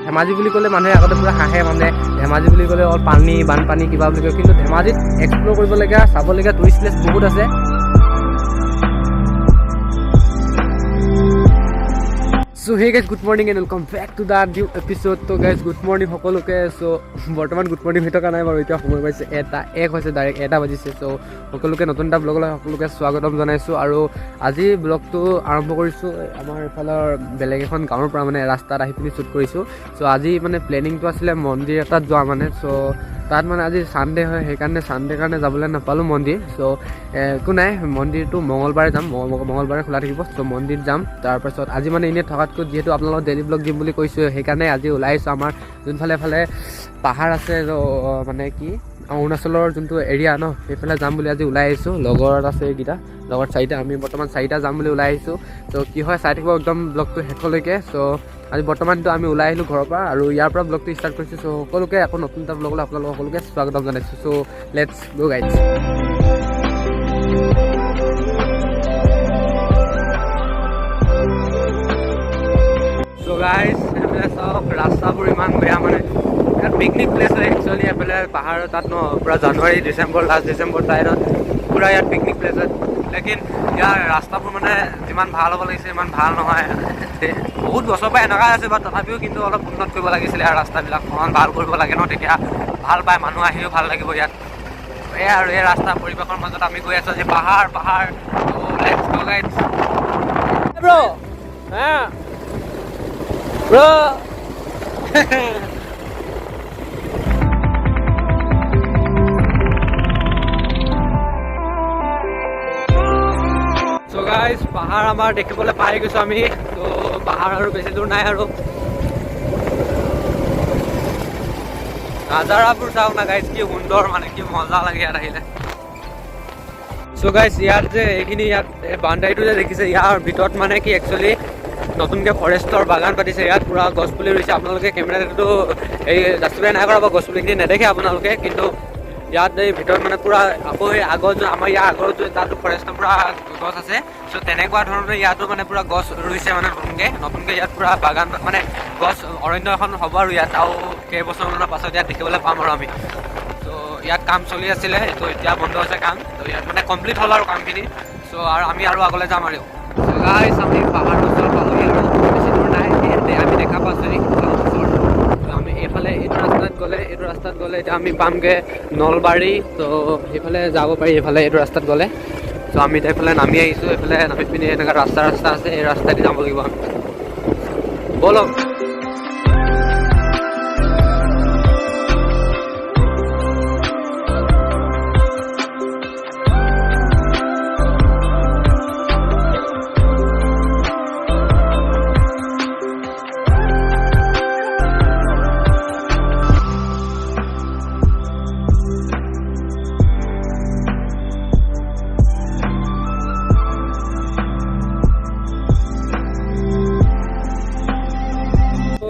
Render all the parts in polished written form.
ধেমাজি বুলি ক'লে মানুহে আগতে পূৰা হাঁহে, মানে ধেমাজি বুলি ক'লে অকল পানী, বানপানী কিবা বুলি কয়। কিন্তু ধেমাজিত এক্সপ্ল'ৰ কৰিবলগীয়া, চাবলগীয়া টুৰিষ্ট প্লেচ বহুত আছে। So hey guys, good morning and welcome back to the new episode. তো গাইজ, গুড মৰ্ণিং সকলোকে। চ' বৰ্তমান গুড মৰ্ণিং হৈ থকা নাই বাৰু, এতিয়া সময় পাইছে 1:01 হৈছে, ডাইৰেক্ট 1টা বাজিছে। চ' সকলোকে নতুন এটা ব্লগলৈ সকলোকে স্বাগতম জনাইছোঁ। আৰু আজি ব্লগটো আৰম্ভ কৰিছোঁ আমাৰ এইফালৰ বেলেগ এখন গাঁৱৰ পৰা, মানে ৰাস্তাত আহি পিনি শ্বুট কৰিছোঁ। চ' আজি মানে প্লেনিংটো আছিলে মন্দিৰ এটাত যোৱা মানে। চ' তাত মানে আজি ছানডে হয়, সেইকাৰণে ছানডে কাৰণে যাবলৈ নাপালোঁ মন্দিৰ। চ' একো নাই, মন্দিৰটো মঙলবাৰে যাম, মঙলবাৰে খোলা থাকিব। চ' মন্দিৰত যাম। তাৰপাছত আজি মানে এনেই থকাতকৈ, যিহেতু আপোনালোকক ডেইলি ব্লগ দিম বুলি কৈছোঁ, সেইকাৰণে আজি ওলাই আহিছোঁ। আমাৰ যোনফালে এফালে পাহাৰ আছে, মানে কি অৰুণাচলৰ যোনটো এৰিয়া ন, সেইফালে যাম বুলি আজি ওলাই আহিছোঁ। লগত আছে এইকেইটা, লগত চাৰিটা, আমি বৰ্তমান চাৰিটা যাম বুলি ওলাই আহিছোঁ। চ' কি হয় চাই থাকিব একদম ব্লগটো শেষলৈকে। চ' আজি বৰ্তমানটো আমি ওলাই আহিলোঁ ঘৰৰ পৰা আৰু ইয়াৰ পৰা ব্লগটো ষ্টাৰ্ট কৰিছোঁ। চ' সকলোকে আকৌ নতুন এটা ব্লগলৈ আপোনালোক সকলোকে স্বাগতম জনাইছোঁ। So let's go guys. So guys, এইফালে চাওক, ৰাস্তাবোৰ ইমান বেয়া। মানে ইয়াত পিকনিক প্লেচ হয় একচুৱেলি। এইফালে পাহাৰৰ তাত ন পূৰা জানুৱাৰী, ডিচেম্বৰ, লাষ্ট ডিচেম্বৰ টাইমত পূৰা ইয়াত পিকনিক প্লেচ হয়। লেকিন ইয়াৰ ৰাস্তাবোৰ মানে যিমান ভাল হ'ব লাগিছে ইমান ভাল নহয়। বহুত বছৰৰ পৰা এনেকুৱাই আছে বা তথাপিও কিন্তু অলপ উন্নত কৰিব লাগিছিলে। ইয়াৰ ৰাস্তাবিলাক অকণমান ভাল কৰিব লাগে ন, তেতিয়া ভাল পায় মানুহ, আহিও ভাল লাগিব ইয়াত। এয়া আৰু এই ৰাস্তা পৰিৱেশৰ মাজত আমি গৈ আছোঁ আজি। পাহাৰ পাহাৰ। Let's go guys. Bro, হা ব্ৰ। চ' গাইজ, পাহাৰ আমাৰ দেখিবলৈ পাই গৈছোঁ আমি। ত' পাহাৰ আৰু বেছি দূৰ নাই। আৰু নাজাৰাবোৰ চাওক না গাইজ, কি সুন্দৰ, মানে কি মজা লাগে ইয়াত আহিলে। চ' গাইজ, ইয়াত যে এইখিনি ইয়াত এই বাউণ্ডাৰীটো যে দেখিছে, ইয়াৰ ভিতৰত মানে কি একচুৱেলি নতুনকৈ ফৰেষ্টৰ বাগান পাতিছে। ইয়াত পূৰা গছ পুলি ৰুইছে। আপোনালোকে কেমেৰাটো এই জাষ্টিফাই নাই কৰা বা গছ পুলিখিনি নেদেখে আপোনালোকে, কিন্তু ইয়াত এই ভিতৰত মানে পূৰা আকৌ এই আগত যোন আমাৰ ইয়াৰ আগত যোন তাতো ফৰেষ্টৰ পূৰা গছ আছে। চ' তেনেকুৱা ধৰণে ইয়াতো মানে পূৰা গছ ৰুইছে, মানে নতুনকৈ নতুনকৈ ইয়াত পূৰা বাগান, মানে গছ অৰণ্য এখন হ'ব আৰু ইয়াত আৰু কেইবছৰমানৰ পাছত ইয়াত দেখিবলৈ পাম আৰু আমি। ত' ইয়াত কাম চলি আছিলে, ত' এতিয়া বন্ধ হৈছে কাম। ত' ইয়াত মানে কমপ্লিট হ'ল আৰু কামখিনি। চ' আৰু আমি আৰু আগলৈ যাম আৰু। চ' গাইজ, আমি পাহাৰৰ ওচৰত পালোহি আৰু বেছি দূৰ নাই। এই আমি দেখা পাইছোঁ এইখিনি ওচৰত। ত' আমি এইফালে এইটো ৰাস্তাত গ'লে এতিয়া আমি পামগৈ নলবাৰী। ত' সেইফালে যাব পাৰি এইফালে এইটো ৰাস্তাত গ'লে। চ' আমি এতিয়া এইফালে নামি আহিছোঁ। এইফালে নামি পিনি এনেকুৱা ৰাস্তা ৰাস্তা আছে, এই ৰাস্তাদি যাব লাগিব আমি। ব'লক।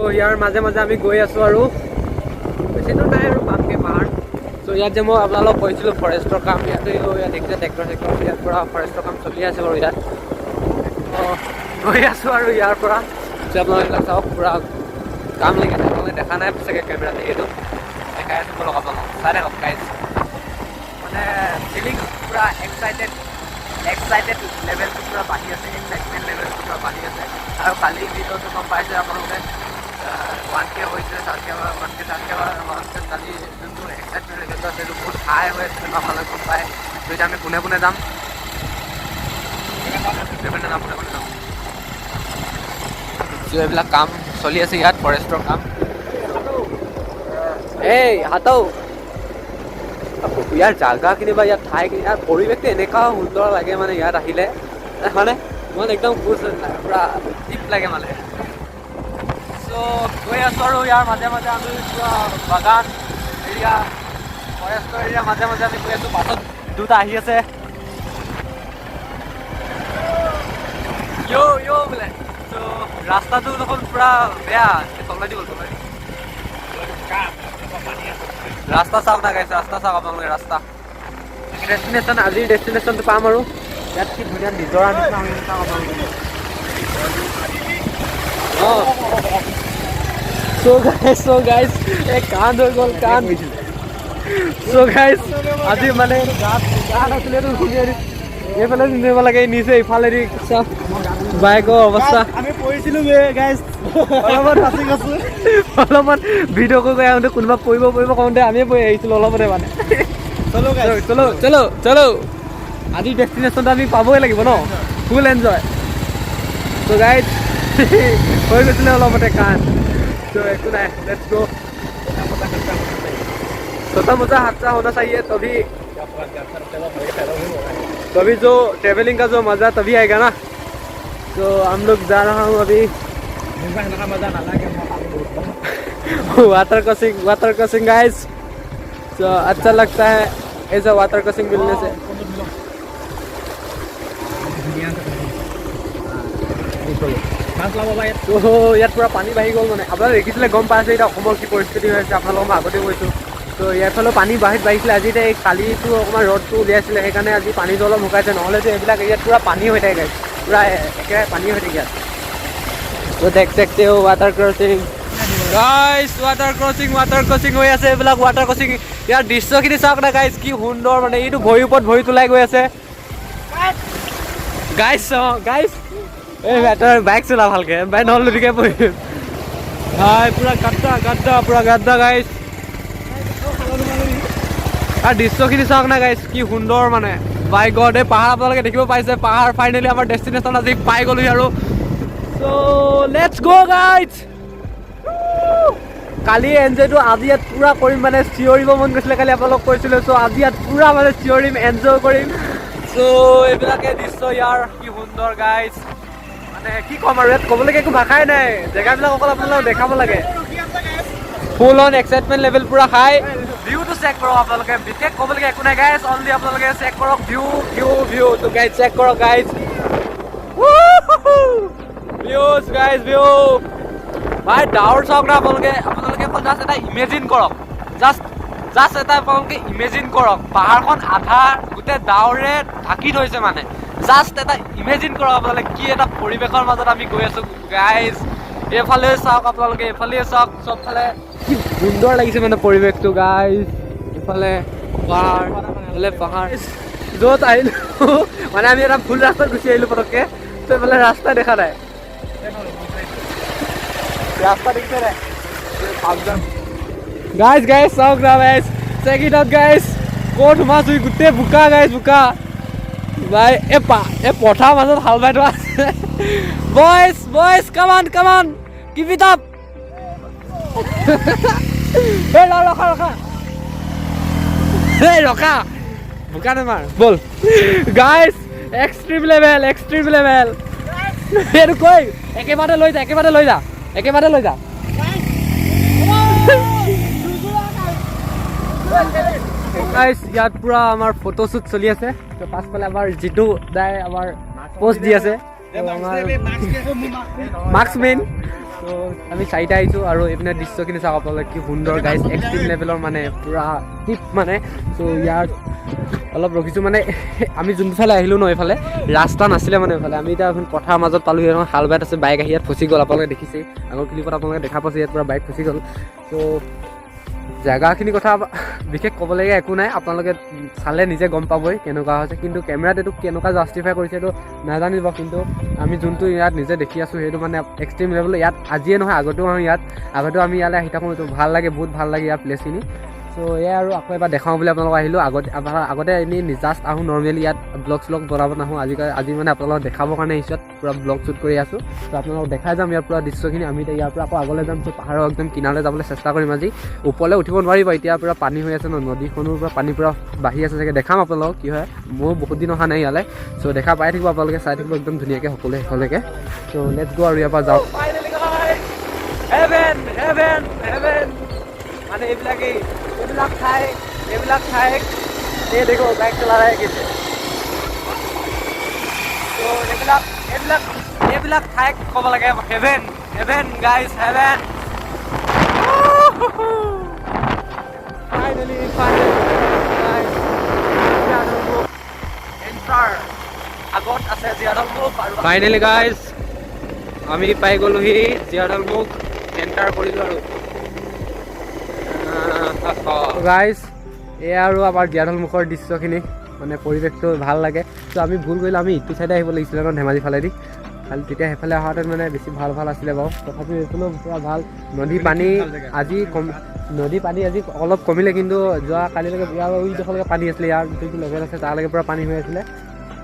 ত' ইয়াৰ মাজে মাজে আমি গৈ আছোঁ আৰু বেছি দূৰ নাই আৰু পামগৈ পাহাৰ। চ' ইয়াত যে মই আপোনালোকক কৈছিলোঁ ফৰেষ্টৰ কাম, ইয়াতে ইয়াত দেখিছে ট্ৰেক্টৰ চেক্টৰ, ইয়াত পূৰা ফৰেষ্টৰ কাম চলি আছে বাৰু ইয়াত। গৈ আছোঁ আৰু ইয়াৰ পৰা যে আপোনালোকে এইবিলাক চাওক, পূৰা কাম লাগি আছে। আপোনালোকে দেখা নাই চাগে কেমেৰাত, এইটো দেখাই আছোঁ। ব'লক, আপোনালোক চাই থাকক গাইজ। মানে ফিলিং পূৰা এক্সাইটেড, এক্সাইটেড লেভেলটো পূৰা বাঢ়ি আছে, এক্সাইটমেণ্ট লেভেলটো পূৰা বাঢ়ি আছে। আৰু কালি ভিডিঅ'টো গম পাইছে আপোনালোকে, 1K হৈছে, ছাবস্ক্ৰাইবাৰ, 1K subscriber হোৱাৰ পিছত কালি যোনটো এক্সাইটমেণ্ট লেভেলটো আছে, সেইটো বহুত হাই হৈ আছিলে ন, আপোনালোকে গম পায়। ত' এতিয়া আমি পোনে পোনে যাম, পোনে পোনে যাম, পোনে পোনে যাম। চ' এইবিলাক কাম চলি আছে ইয়াত, ফৰেষ্টৰ কাম। এই হাতৌ ইয়াৰ জাগাখিনি বা ইয়াৰ ঠাইখিনি, ইয়াৰ পৰিৱেশটো এনেকুৱা সুন্দৰ লাগে, মানে ইয়াত আহিলে মানে মন একদম খুচ হৈ যায়, পূৰা ডিপ লাগে মানে। চ' গৈ আছোঁ আৰু ইয়াৰ মাজে মাজে আমি পূৰা বাগান এৰিয়া, ফৰেষ্টৰ এৰিয়া মাজে মাজে আমি গৈ আছোঁ। পাছত দুটা আহি আছে, য়' য়' বোলে। চ' ৰাস্তাটো দেখোন পূৰা বেয়া। তলেদি গ'ল, তলেদি। ৰাস্তা চাওক না গাইছ, ৰাস্তা চাওক আপোনালোকে ৰাস্তা। ডেষ্টিনেশ্যন, আজিৰ ডেষ্টিনেশ্যনটো পাম আৰু। ইয়াত কি ধুনীয়া নিজৰা নিচিনা হৈ আছে, চাওক আপোনালোকে। অঁ। চ' গাইজ, এই কাণ হৈ গ'ল কাণ। চ' গাইজ, আজি মানে এইটো গাত গাত আছিলে, এইটো সুমিয়াই দি এইফালে নিব লাগে, নিছে ইফালেদি। চাওক বাইকৰ অৱস্থা। আমি পৰিছিলো বে গাইজ, অলপমান বাচি গৈছো। অলপমান ভিডিঅ' কৰি গৈ আহোঁতে কোনোবা পৰিব পৰিব কওঁতে আমিয়ে পৰি আহিছিলোঁ অলপতে মানে। চলো গাইজ। চলো চলো চলো, আজি ডেষ্টিনেশ্যনটো আমি পাবই লাগিব ন, ফুল এনজয়। চ' গাইজ, হৈ গৈছিলে অলপতে কাণ। চ' একো নাই, let's গ'। छोटा मोटा हादसा होना चाहिए, तभी तभी जो ट्रेवलिंग का जो मज़ा तभी आएगा ना। तो हम लोग जा रहा हूँ अभी। মোৰ পৰা সেনেকুৱা মজা নালাগে, মই পানী বহুত পাওঁ। Water crossing, water crossing guys. तो अच्छा लगता है ऐसा वाटर क्रॉसिंग मिलने से। ধুনীয়া। মাছ ল'ব পাৰে। তো ইয়াত পূৰা পানী বাঢ়ি গ'ল। মানে আপোনালোকে দেখিছিলে, গম পাইছে এতিয়া অসমৰ কি পৰিস্থিতি হৈ আছে, আপোনালোকক মই আগতে কৈছোঁ। তো ইয়াৰ ফালেও পানী বাঢ়িছিলে। আজি এতিয়া এই কালিটো অকণমান ৰ'দটো উলিয়াইছিলে, সেইকাৰণে আজি পানীটো অলপ শুকাইছে। নহ'লেতো এইবিলাক এৰিয়াত পূৰা পানী হৈ থাকে guys। পূৰা একেৰাহে পানী হৈ থাকে ইয়াত। তো देख सकते हो water crossing guys, water crossing, water crossing হৈ আছে এইবিলাক ৱাটাৰ ক্ৰচিং। ইয়াৰ দৃশ্যখিনি চাওক না গাইজ, কি সুন্দৰ। মানে এইটো ভৰিৰ ওপৰত ভৰি তোলাই গৈ আছে গাইজ। অঁ গাইজ, এই তই বাইক চলা ভালকে বাইক, নহ'লে লুটিকে পৰিম ভাই। পুৰা গাদ্দা গাদ্দা, পুৰা গাদ্দা গাইজ। আৰু দৃশ্যখিনি চাওক না গাইজ, কি সুন্দৰ মানে। বাই গড, এই পাহাৰ আপোনালোকে দেখিব পাইছে, পাহাৰ। ফাইনেলি আমাৰ ডেষ্টিনেশ্যন আজি পাই গ'লোহি আৰু। চ' let's গ' গাইজ। কালি এনজয়টো আজি ইয়াত পূৰা কৰিম। মানে চিঞৰিব মন গৈছিলে কালি, আপোনালোক কৈছিলোঁ। চ' আজি ইয়াত পূৰা মানে চিঞৰিম, এনজয় কৰিম। চ' এইবিলাকে দৃশ্য ইয়াৰ, কি সুন্দৰ গাইজ। মানে কি ক'ম আৰু, ইয়াত ক'বলগীয়া একো ভাষাই নাই। জেগাবিলাক অকল আপোনালোকক দেখাব লাগে। ফুল অন এক্সাইটমেণ্ট লেভেল পূৰা হাই। ভিউটো চেক কৰক আপোনালোকে, বিশেষ ক'বলগীয়া একো নাই গাইজ, অনলি আপোনালোকে চেক কৰক ভিউ, ভিউ, ভিউ। তো গাইজ, চেক কৰক গাইজ, ভিউজ গাইজ, ভিউ। ভাই, ডাৱৰ চাওক না আপোনালোকে। আপোনালোকে অকল জাষ্ট এটা ইমেজিন কৰক, জাষ্ট এটা আপোনালোকে ইমেজিন কৰক, পাহাৰখন আধা গোটেই ডাৱৰে ঢাকি থৈছে। মানে জাষ্ট এটা ইমেজিন কৰক আপোনালোকে, কি এটা পৰিৱেশৰ মাজত আমি গৈ আছো গাইজ। এইফালে চাওক আপোনালোকে, এইফালে চাওক, চবফালে কি সুন্দৰ লাগিছে মানে পৰিৱেশটো গাইজ। ইফালে পাহাৰ, এইফালে পাহাৰ। য'ত আহিলো মানে আমি এটা ভুল ৰাস্তাত গুচি আহিলো পটককে। তো এইফালে ৰাস্তা দেখা নাই, ৰাস্তা দেখিছে নাই? গাইজ, গাইজ, চাওক না guys, check it out guys. ক'ত সোমাইছো? গোটেই বোকা গাইজ, বোকা ভাই। এই পথাৰৰ মাজত হাল বাই থোৱা আছে। Boys, boys, come on, come on, keep it up. এই ৰখা ৰখা, এই ৰখা, বোকা নেমাৰ ব'ল। Guys, extreme level, extreme level. এইটো কৈ একেবাৰতে লৈ যা, একেবাৰতে লৈ যা, একেবাৰতে লৈ যা। গাইজ, ইয়াত পুৰা আমাৰ ফটোশ্বুট চলি আছে। তো পাছফালে আমাৰ জিতু দাই আমাৰ পষ্ট দি আছে। তো আমাৰ মাস্ক মেইন। তো আমি চাৰিটা আহিছোঁ আৰু এইপিনে দৃশ্যখিনি চাওক আপোনালোকে, কি সুন্দৰ গাইজ, এক্সট্ৰিম লেভেলৰ মানে পূৰা টিপ মানে। চ' ইয়াত অলপ ৰখিছোঁ। মানে আমি যোনফালে আহিলোঁ ন, এইফালে ৰাস্তা নাছিলে। মানে এইফালে আমি এতিয়া এখন পথাৰৰ মাজত পালোহি, এখন হাল বাই আছে। বাইক আহি ইয়াত ফচি গ'ল, আপোনালোকে দেখিছেই, আগৰ ক্লিপত আপোনালোকে দেখা পাইছে, ইয়াত পূৰা বাইক ফচি গ'ল। চ' জেগাখিনিৰ কথা বিশেষ ক'বলগীয়া একো নাই, আপোনালোকে চালে নিজে গম পাবই কেনেকুৱা হৈছে। কিন্তু কেমেৰাত এইটো কেনেকুৱা জাষ্টিফাই কৰিছে এইটো নাজানিব, কিন্তু আমি যোনটো ইয়াত নিজে দেখি আছোঁ, সেইটো মানে এক্সট্ৰিম লেভেল। ইয়াত আজিয়ে নহয়, আগতেও আমি ইয়াত, আগতেও আমি ইয়ালৈ আহি থাকোঁ। এইটো ভাল লাগে, বহুত ভাল লাগে ইয়াৰ প্লেচখিনি। চ' এয়াই আৰু, আকৌ এবাৰ দেখাওঁ বুলি আপোনালোকক আহিলোঁ। আগতে আপোনাৰ আগতে এনেই জাষ্ট আহোঁ নৰ্মেলি, ইয়াত ব্লগ শ্লগ বনাব নাহোঁ। আজিকালি আজি মানে আপোনালোকক দেখাবৰ কাৰণে আহিছোঁ, ইয়াত পূৰা ব্লগ শ্বুট কৰি আছোঁ। ত' আপোনালোকক দেখাই যাম ইয়াৰ পূৰা দৃশ্যখিনি। আমি এতিয়া ইয়াৰ পৰা আকৌ আগলৈ যাম। ত' পাহাৰৰ একদম কিনাৰলৈ যাবলৈ চেষ্টা কৰিম আজি। ওপৰলৈ উঠিব নোৱাৰিব, এতিয়া পূৰা পানী হৈ আছে ন, নদীখনো পূৰা পানী পূৰা বাঢ়ি আছে চাগে। দেখাম আপোনালোকক কি হয়। ময়ো বহুত দিন অহা নাই ইয়ালৈ। চ' দেখা পাই থাকিব আপোনালোকে, চাই থাকিব একদম ধুনীয়াকৈ সকলোৱে শেষলৈকে। চ' let's গ' আৰু ইয়াৰ পৰা যাওঁ। Heaven, heaven, heaven. মানে এইবিলাকেই, এইবিলাক ঠাই, এইবিলাক ঠাই। এই দেখো, বাইক চলা रहा है कैसे। তো এইবিলাক ঠাইক ক'ব লাগে heaven, heaven guys, heaven. Finally, finally enter. আগত আছে জীয়াঢলমুখ আৰু ফাইনেলি গাইজ, আমি পাই গ'লোহি জীয়াঢলমুখ, এণ্টাৰ কৰিলোঁ আৰু। গাইজ, এয়া আৰু আমাৰ জীয়াঢল মুখৰ দৃশ্যখিনি, মানে পৰিৱেশটো ভাল লাগে। ত' আমি ভুল কৰিলোঁ, আমি ইটো চাইডে আহিব লাগিছিলে ন, ধেমাজি ফালেদি। খালি তেতিয়া সেইফালে অহাহেঁতেন মানে বেছি ভাল ভাল আছিলে বাৰু। তথাপিও এইফালেও পূৰা ভাল। নদী পানী আজি কম, নদী পানী আজি অলপ কমিলে, কিন্তু যোৱা কালিলৈকে ইয়াৰ উইডোখৰলৈকে পানী আছিলে। ইয়াৰ যোনটো লেভেল আছে তালৈকে পূৰা পানী হৈ আছিলে।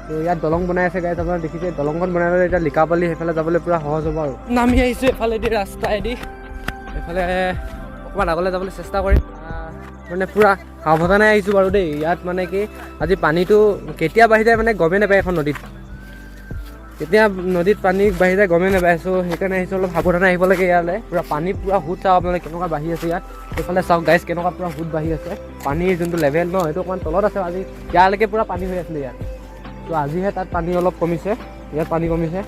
ত' ইয়াত দলং বনাই আছে গাইজ, আপোনাৰ দেখিছে দলংখন বনাই ল'লে এতিয়া লিকাপালি সেইফালে যাবলৈ পূৰা সহজ হ'ব। আৰু নামি আহিছোঁ এইফালেদি ৰাস্তাইদি, এইফালে অকণমান আগলৈ যাবলৈ চেষ্টা কৰিম। মানে পূৰা সাৱধানে আহিছোঁ বাৰু দেই। ইয়াত মানে কি আজি পানীটো কেতিয়া বাঢ়ি যায় মানে গমেই নাপায়, এখন নদীত কেতিয়া নদীত পানী বাঢ়ি যায় গমেই নাপায়। চ' সেইকাৰণে আহিছোঁ, অলপ সাৱধানে আহিব লাগে ইয়ালৈ। পূৰা পানী পূৰা সোঁত চাওক আপোনালোকে কেনেকুৱা বাঢ়ি আছে ইয়াত। এইফালে চাওক গাইজ, কেনেকুৱা পূৰা সোঁত বাঢ়ি আছে। পানীৰ যোনটো লেভেল ন, সেইটো অকণমান তলত আছে। আজি ইয়ালৈকে পূৰা পানী হৈ আছিলে ইয়াত। ত' আজিহে তাত পানী অলপ কমিছে, ইয়াত পানী কমিছে।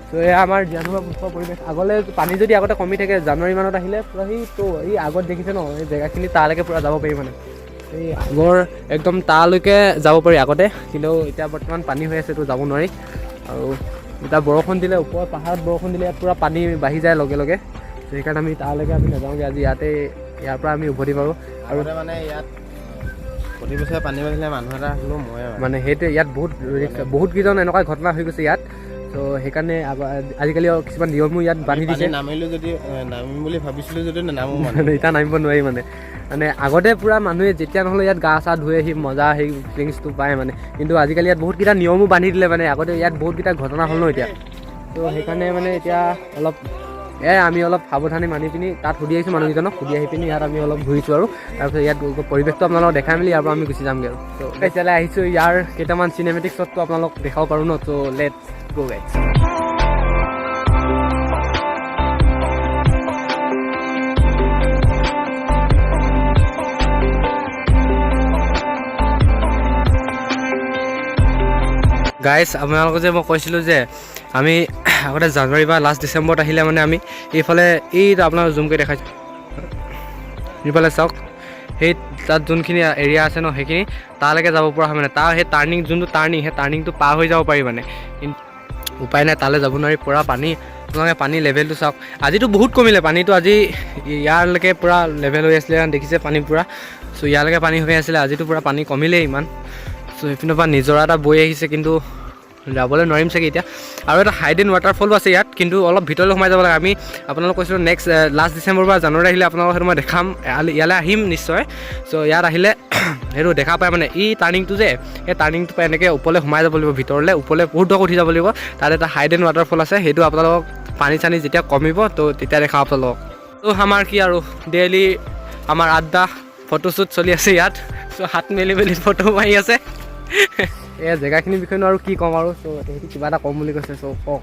ত' এয়া আমাৰ জীয়াঢলৰ মুখৰ পৰিৱেশ। আগলৈ পানী যদি আগতে কমি থাকে, জানুৱাৰী মানত আহিলে পূৰা সেইটো এই আগত দেখিছে ন, এই জেগাখিনি তালৈকে পূৰা যাব পাৰি, মানে এই আগৰ একদম তালৈকে যাব পাৰি আগতে। কিন্তু এতিয়া বৰ্তমান পানী হৈ আছে, তো যাব নোৱাৰি। আৰু এতিয়া বৰষুণ দিলে, ওপৰত পাহাৰত বৰষুণ দিলে ইয়াত পূৰা পানী বাঢ়ি যায় লগে লগে। সেইকাৰণে আমি তালৈকে আমি নাযাওঁগৈ আজি, ইয়াতে ইয়াৰ পৰা আমি উভতিম আৰু আৰু আগতে মানে ইয়াত প্ৰতি বছৰে পানী বাঢ়িলে মানুহ এটা হ'লেও মৰে। মানে সেইটোৱে ইয়াত বহুত ৰিস্ক, বহুত কেইজন এনেকুৱা ঘটনা হৈ গৈছে ইয়াত। ত' সেইকাৰণে আজিকালি কিছুমান নিয়মো ইয়াত বান্ধি পানী দিছে। নামিলো যদি, নামিম বুলি ভাবিছিলো যদি নানামো মানে। এতিয়া নামিব নোৱাৰি। মানে মানে আগতে পূৰা মানুহে যেতিয়া নহ'লেও ইয়াত গা চা ধুই আহি মজা সেই ফিলিংছটো পায় মানে। কিন্তু আজিকালি ইয়াত বহুতকেইটা নিয়মো বান্ধি দিলে। মানে আগতে ইয়াত বহুতকেইটা ঘটনা হ'ল ন এতিয়া, ত' সেইকাৰণে মানে এতিয়া অলপ আমি অলপ সাৱধানে মানি পিনি তাত সুধি আহিছোঁ, মানুহকেইজনক সুধি আহি পিনি ইয়াত আমি অলপ ঘূৰিছোঁ। আৰু তাৰপিছত ইয়াত পৰিৱেশটো আপোনালোকক দেখাই মেলি ইয়াৰ পৰা আমি গুচি যামগৈ। আৰু ত' এতিয়ালৈ আহিছোঁ, ইয়াৰ কেইটামান চিনেমেটিক শ্বটটো আপোনালোক দেখাব পাৰোঁ ন। ত' let's go guys. Guys, আপোনালোকক যে মই কৈছিলোঁ যে আমি আগতে জানুৱাৰী বা লাষ্ট ডিচেম্বৰত আহিলে মানে আমি এইফালে এইটো আপোনালোক জুম কৰি দেখাইছোঁ, এইফালে চাওক, সেই তাত যোনখিনি এৰিয়া আছে ন, সেইখিনি তালৈকে যাব পৰা হয়। মানে তাৰ সেই টাৰ্ণিং, যোনটো টাৰ্ণিং, সেই টাৰ্ণিংটো পাৰ হৈ যাব পাৰি মানে। কিন্তু উপায় নাই, তালৈ যাব নোৱাৰি, পূৰা পানী। আপোনালোকে পানী লেভেলটো চাওক, আজিতো বহুত কমিলে পানীটো। আজি ইয়ালৈকে পূৰা লেভেল হৈ আছিলে, দেখিছে পানী পূৰা। চ' ইয়ালৈকে পানী হৈ আছিলে, আজিতো পূৰা পানী কমিলেই ইমান। চ' সেইপিনৰ পৰা নিজৰা এটা বৈ আহিছে, কিন্তু যাবলৈ নোৱাৰিম চাগে এতিয়া। আৰু এটা হাইডেন ৱাটাৰফলো আছে ইয়াত, কিন্তু অলপ ভিতৰলৈ সোমাই যাব লাগে। আমি আপোনালোক কৈছিলোঁ নেক্সট লাষ্ট ডিচেম্বৰ বা জানুৱাৰী আহিলে আপোনালোকক সেইটো মই দেখাম। ইয়ালৈ আহিম নিশ্চয়। চ' ইয়াত আহিলে সেইটো দেখা পায়। মানে এই টাৰ্ণিংটো যে, সেই টাৰ্ণিংটোৰ পৰা এনেকৈ ওপৰলৈ সোমাই যাব লাগিব, ভিতৰলৈ ওপৰলৈ বহুত দক উঠি যাব লাগিব। তাত এটা হাইডেন ৱাটাৰফল আছে, সেইটো আপোনালোকক পানী চানী যেতিয়া কমিব তো তেতিয়া দেখাম আপোনালোকক। ত' আমাৰ কি আৰু ডেইলি আমাৰ আড্ডা, ফটোশ্বুট চলি আছে ইয়াত। চ' হাত মেলি মেলি ফটো মাৰি আছে। এই জেগাখিনিৰ বিষয়েনো আৰু কি ক'ম আৰু। চ' সেইটো কিবা এটা ক'ম বুলি কৈছে, চ' কওক।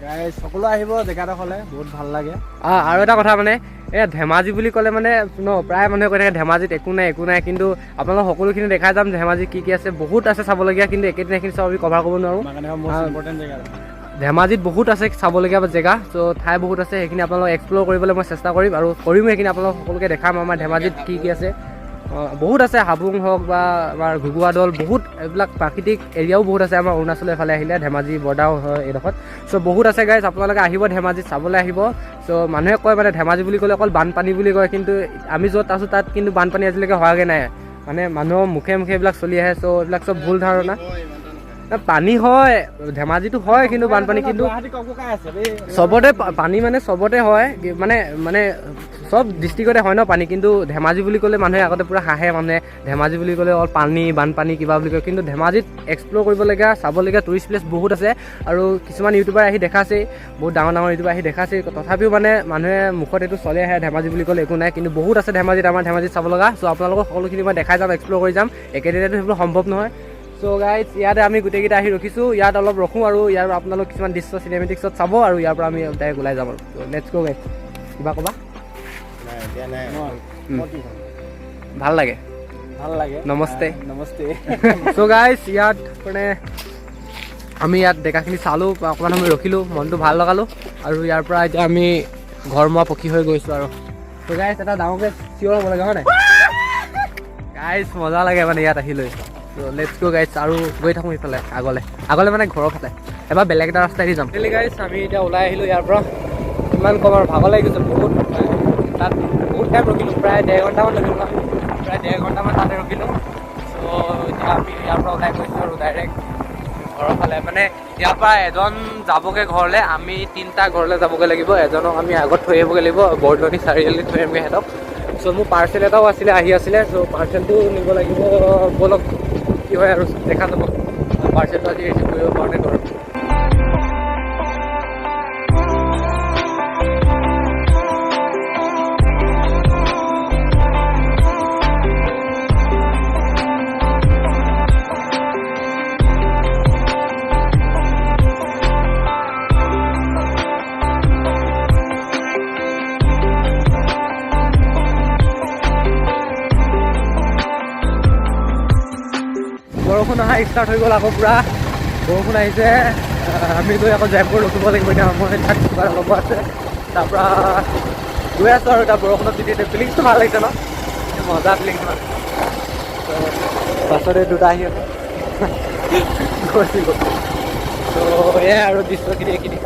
গাইজ, সকলো আহিব জেগাডোখৰলৈ, বহুত ভাল লাগে। আৰু এটা কথা, মানে এই ধেমাজি বুলি ক'লে মানে ন প্ৰায় মানুহে কৈ থাকে ধেমাজিত একো নাই, একো নাই। কিন্তু আপোনালোক সকলোখিনি দেখাই যাম ধেমাজিত কি কি আছে। বহুত আছে চাবলগীয়া, কিন্তু একেদিনাই সেইখিনি চব আমি কভাৰ কৰিব নোৱাৰোঁ। আমাৰ কাৰণে মষ্ট ইম্পৰ্টেণ্ট জেগা। ধেমাজিত বহুত আছে চাবলগীয়া জেগা, চ' ঠাই বহুত আছে। সেইখিনি আপোনালোক এক্সপ্ল'ৰ কৰিবলৈ মই চেষ্টা কৰিম আৰু কৰিম। সেইখিনি আপোনালোক সকলোকে দেখাম আমাৰ ধেমাজিত কি কি আছে। বহুত আছে, হাবুং হওক বা আমাৰ ঘুগুৱা দল, বহুত এইবিলাক প্ৰাকৃতিক এৰিয়াও বহুত আছে আমাৰ অৰুণাচলৰ এইফালে আহিলে, ধেমাজি বৰ্ডাৰ হয় এইডোখৰত। চ' বহুত আছে গাইজ, আপোনালোকে আহিব ধেমাজিত চাবলৈ আহিব। চ' মানুহে কয় মানে ধেমাজি বুলি ক'লে অকল বানপানী বুলি কয়, কিন্তু আমি য'ত আছোঁ তাত কিন্তু বানপানী আজিলৈকে হোৱাগৈ নাই। মানে মানুহৰ মুখে মুখে এইবিলাক চলি আহে। চ' এইবিলাক চব ভুল ধাৰণা। পানী হয় ধেমাজিতো হয়, কিন্তু বানপানী কিন্তু গুৱাহাটী ককবকাই আছে বে। চবতে পানী মানে চবতে হয়, মানে মানে চব ডিষ্ট্ৰিক্টতে হয় ন পানী। কিন্তু ধেমাজি বুলি ক'লে মানুহে আগতে পূৰা হাঁহে, মানুহে ধেমাজি বুলি ক'লে অকল পানী বানপানী কিবা বুলি কয়। কিন্তু ধেমাজিত এক্সপ্ল'ৰ কৰিবলগীয়া, চাবলগীয়া টুৰিষ্ট প্লেচ বহুত আছে। আৰু কিছুমান ইউটিউবাৰ আহি দেখাইছেই, বহুত ডাঙৰ ডাঙৰ ইউটিউবাৰ আহি দেখাইছেই। তথাপিও মানে মানুহে মুখত এইটো চলি আহে, ধেমাজি বুলি ক'লে একো নাই। কিন্তু বহুত আছে ধেমাজিত, আমাৰ ধেমাজিত চাব লগা। চ' আপোনালোকক সকলোখিনি মই দেখাই যাম, এক্সপ্ল'ৰ কৰি যাম। একেদিনাইতো সেইবোৰ সম্ভৱ নহয়। চ' গাইজ, ইয়াতে আমি গোটেইকেইটা আহি ৰখিছোঁ। ইয়াত অলপ ৰখোঁ আৰু ইয়াৰ আপোনালোক কিছুমান দৃশ্য চিনেমেটিক্সত চাব আৰু ইয়াৰ পৰা আমি ডাইৰেক্ট ওলাই যাম। আৰু let's go guys. কিবা ক'বা? নাই, এতিয়া নাই। মই কি ক'ম? ভাল লাগে। ভাল লাগে। নমস্তে। নমস্তে। চ' গাইজ, ইয়াত মানে আমি ইয়াত জেগাখিনি চালোঁ, অকণমান সময় ৰখিলোঁ, মনটো ভাল লগালোঁ আৰু ইয়াৰ পৰা এতিয়া আমি ঘৰমুৱা পক্ষী হৈ গৈছোঁ। আৰু চ' গাইজ, এটা ডাঙৰকৈ চিঞৰ হ'ব লাগে, হয় নাই গাইজ? মজা লাগে মানে ইয়াত আহি লৈ। Let's go guys, আৰু গৈ থাকোঁ ইফালে আগলৈ আগলৈ, মানে ঘৰৰ ফালে। এবাৰ বেলেগ এটা ৰাস্তাইদি যাম। গাইজ, আমি এতিয়া ওলাই আহিলোঁ ইয়াৰ পৰা। ইমান কম আৰু ভাগৰ লাগি গৈছে বহুত। তাত বহুত টাইম ৰখিলোঁ, প্ৰায় 1.5 ঘণ্টামান ৰখিলোঁ। প্ৰায় 1.5 ঘণ্টামান তাতে ৰখিলোঁ। চ' এতিয়া আমি ইয়াৰ পৰা ওলাই গৈছোঁ আৰু ডাইৰেক্ট ঘৰৰ ফালে। মানে ইয়াৰ পৰা এজন যাবগৈ ঘৰলৈ, আমি তিনিটা ঘৰলৈ যাবগৈ লাগিব। এজনক আমি আগত থৈ আহিবগৈ লাগিব, বৰদলনি চাৰিআলিত থৈ আহিমগৈ সিহঁতক। চ' মোৰ পাৰ্চেল এটাও আছিলে, আহি আছিলে। চ' পাৰ্চেলটো নিব লাগিব। ব'লক, কি হয় আৰু দেখা যাব। পাৰ্চেলটো আজি ৰিচিভ কৰিব পাৰোঁ নে নোৱাৰোঁ। বৰষুণ অহা ষ্টাৰ্ট হৈ গ'ল। আকৌ পূৰা বৰষুণ আহিছে। আমি গৈ আকৌ জয়পুৰ ৰখিব লাগিব। এতিয়া মই তাত কিবা ল'ব আছে, তাৰপৰা গৈ আছোঁ আৰু। এতিয়া বৰষুণত তিতি ফিলিংছটো ভাল লাগিছে ন? মজা ফিলিংছ মানে। বাছতে দুটা আহি আছে, গৈছিলোঁ। ত' এয়াই আৰু দৃশ্যখিনি এইখিনি।